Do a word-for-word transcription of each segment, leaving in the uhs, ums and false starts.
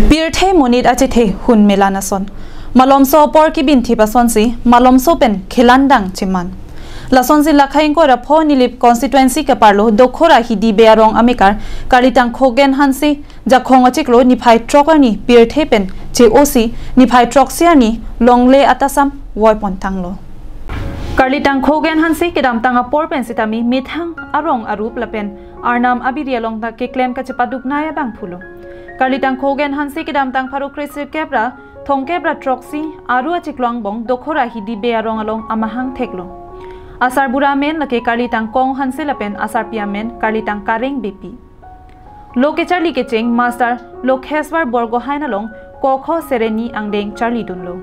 Pirthe monit achethe hun melan ason. Malomso apor kibinthip asonsi malomso pen khelandang cheman. Lasonsi Lakhai ingkoi ra pho Nilip constituency keparlo Dokhora Hidi Bey arong amekar Karlitang Khogen Hanse Jakhong achiklo niphai throk arni pirthe pen che-osi niphai throksi arni longle atasam voipontanglo. Karlitang Khogen Hanse kedamtang apor pen sitame methang arong arup lapen arnam abiri along ta keklem kachepaduknei abangphulo. Karlitang Khogen Hanse kedamtang pharo kre sirkep ra thomkep ra throksi aru achiklo angbong Dokhora Hidi Bey arong along amahang theklo. Asarbura amen lake Karlitang Kong Hanse lapen asarpi amen Karlitang Kareng Beypi. Lo kecharli kecheng Master Lokheswar Borgohain along kokho sereni angdeng charlidunlo.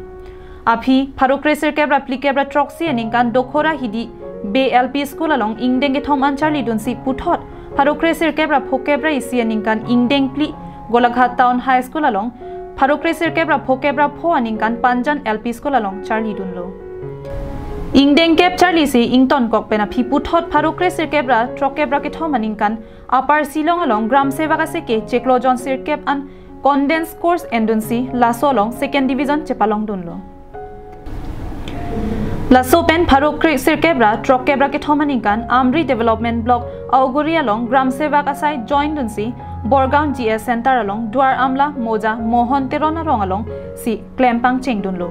Aphi pharo kre sirkep ra phlikep ra throksi aningkan Dokhora Hidi Bey L P School along ingdeng kethom an charlidunsi puthot pharo kre sirkep ra phokep ra isi aningkan ingdeng phli Golaghat Town High School along, pharo kre sirkep ra phokep ra pho aningkan Panjan L P School along charlidunlo. Ingdeng kep charlisi ingtonkok pen aphi puthot pharo kre sirkep ra throkkep ra kethom aningkan Upper Shillong along Gram Sevak aseke chiklo jon sirkep an condensed course endunsi laso along second division chepalongdunlo. Laso pen pharo kre sirkep ra throkkep ra kethom aningkan Amri Development Block auguri along Gram Sevak asai join dunsi Borgaon G S Center along Duar Amla Moja Mohon Teron arong alongsi klem pangchengdunlo.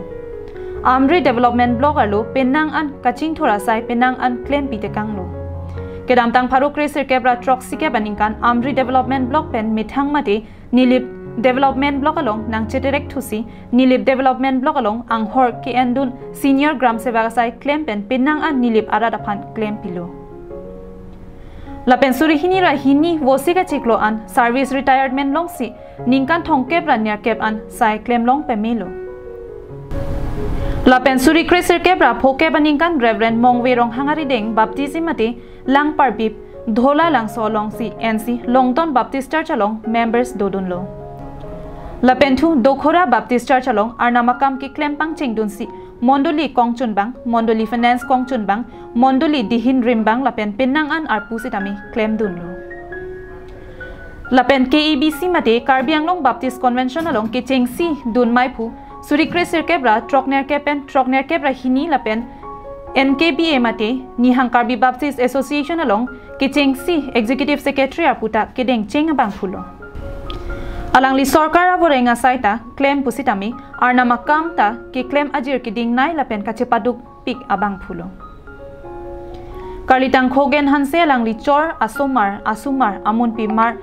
Amri Development Block arlo penang an kachingthur asai penang an klempi tekanglo. Kedamtang pharo kre sirkep ra throksikep aningkan Amri Development Block pen methang mate Nilip Development Block along nangcheterek thusi Nilip Development Block along anghor ke-endun Senior Gram Sevak asai klem pen penang an Nilip arat aphan klempilo. Lapen suri hini ra hini vosik achiklo an service retirement longsi ningkan thomkep ra nerkep an sai klemlong pemelo. Lapen suri kre sirkep ra phokep aningkan Reverend Mongve Ronghang arideng baptism mate Langparbip Dhola Langso alongsi ensi Longton Baptist Church along members dodunlo. Lapen thu Dokhora Baptist Church along arnam akam keklem pangchengdunsi mondoli kongchunbang, mondoli finance kongchunbang, mondoli dihin rimbang lapen penang an arpu sitame klemdunlo. Lapen K A B C mate Karbi Anglong Baptist Convention along kechengsi dun maiphu suri kre sirkep ra throknerkep pen throknerkep ra hini lapen N K B A mate Nihang Karbi Baptist Association along kechengsi Executive Secretary arpu ta kedengcheng abangphulo. Alangli sorkar avoreng asai ta klem pusitame arnam akam ta keklem ajir kedingnei lapen kachepadukpik abangphulo. Karlitang Khogen Hanse alangli chor asomar asomar amunpi mar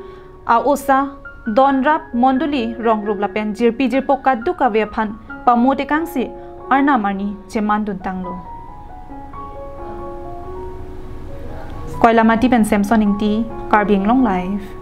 a-osa donrap mondoli rongrup lapen jirpi jirpo kaduk kave aphan pamotekangsi arnam arni chemanduntanglo. Koilamati pen Samson Ingti, Karbi Anglong Live.